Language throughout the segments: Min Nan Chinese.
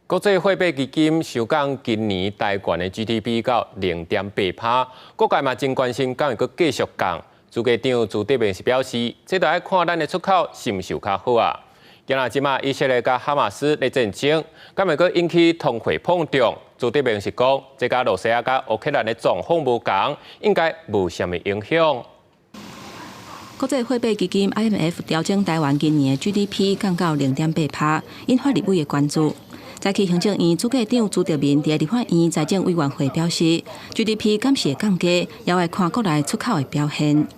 國際貨幣基金修降今年台灣的 GDP 到0.8%，各界嘛真關心，敢會閣繼續降。主計長朱德明是表示，這著愛看咱的出口是毋是有較好啊。今仔這馬以色列佮哈馬斯咧戰爭，敢會閣引起通貨膨脹？朱德明是講，這佮羅西亞佮烏克蘭的狀況無仝，應該無啥物影響。國際貨幣基金 IMF 調整台灣今年的 GDP 降到0.8%，引發立委的關注。早起行政院主計長朱德明佇立法院財政委員會表示，GDP 敢是會降低，也愛看國內出口的表現。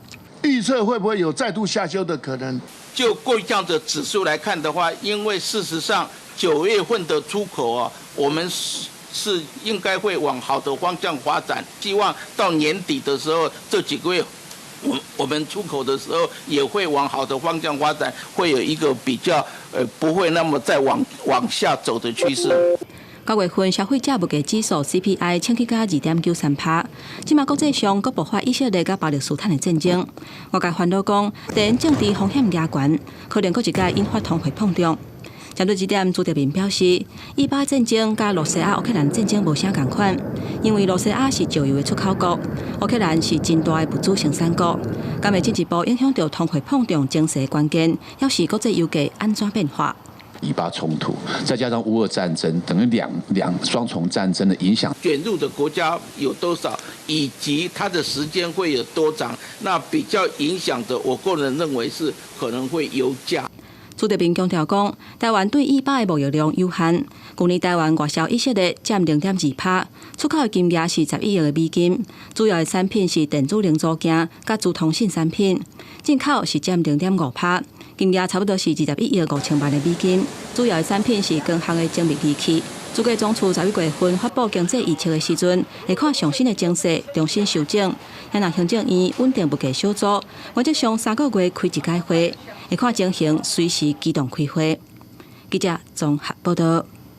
預測會不會有再度下修的可能？就各項的指數來看的話，因為事實上9月份的出口啊，我們是應該會往好的方向發展，希望到年底的時候，這幾個月我們出口的時候也會往好的方向發展，會有一個比較不會那麼再往下走的趨勢。9月份消費者物價指數 CPI 衝起到2.93%。這馬國際上閣爆發以色列佮巴勒斯坦的戰爭，外界煩惱講地緣政治風險加懸，可能閣一擺引發通貨膨脹。針對這點，朱德明表示，以巴戰爭佮羅西亞、烏克蘭戰爭無啥仝款，因為羅西亞是石油的出口國，烏克蘭是真大的物資生產國，敢會進一步影響著通貨膨脹情勢關鍵，猶是國際油價按怎變化。以巴衝突，再加上烏俄戰爭，等於兩雙重戰爭的影響。捲入的國家有多少，以及它的時間會有多長，那比較影響的，我個人認為是可能會油價。朱德明強調講，台灣對以巴的貿易量有限，去年台灣外銷以色列佔0.2%，出口的金額是11億的美金，主要的產品是電子零組件佮資通訊產品，進口是佔0.5%，金額差不多是21億5000萬的美金，主要的產品是光學的精密儀器。主計總處11月份發布經濟預測的時陣，會看上新的情勢，重新修正。若行政院穩定物價小組，原則上3個月開一擺會，會看情形隨時機動開會。記者綜合報道。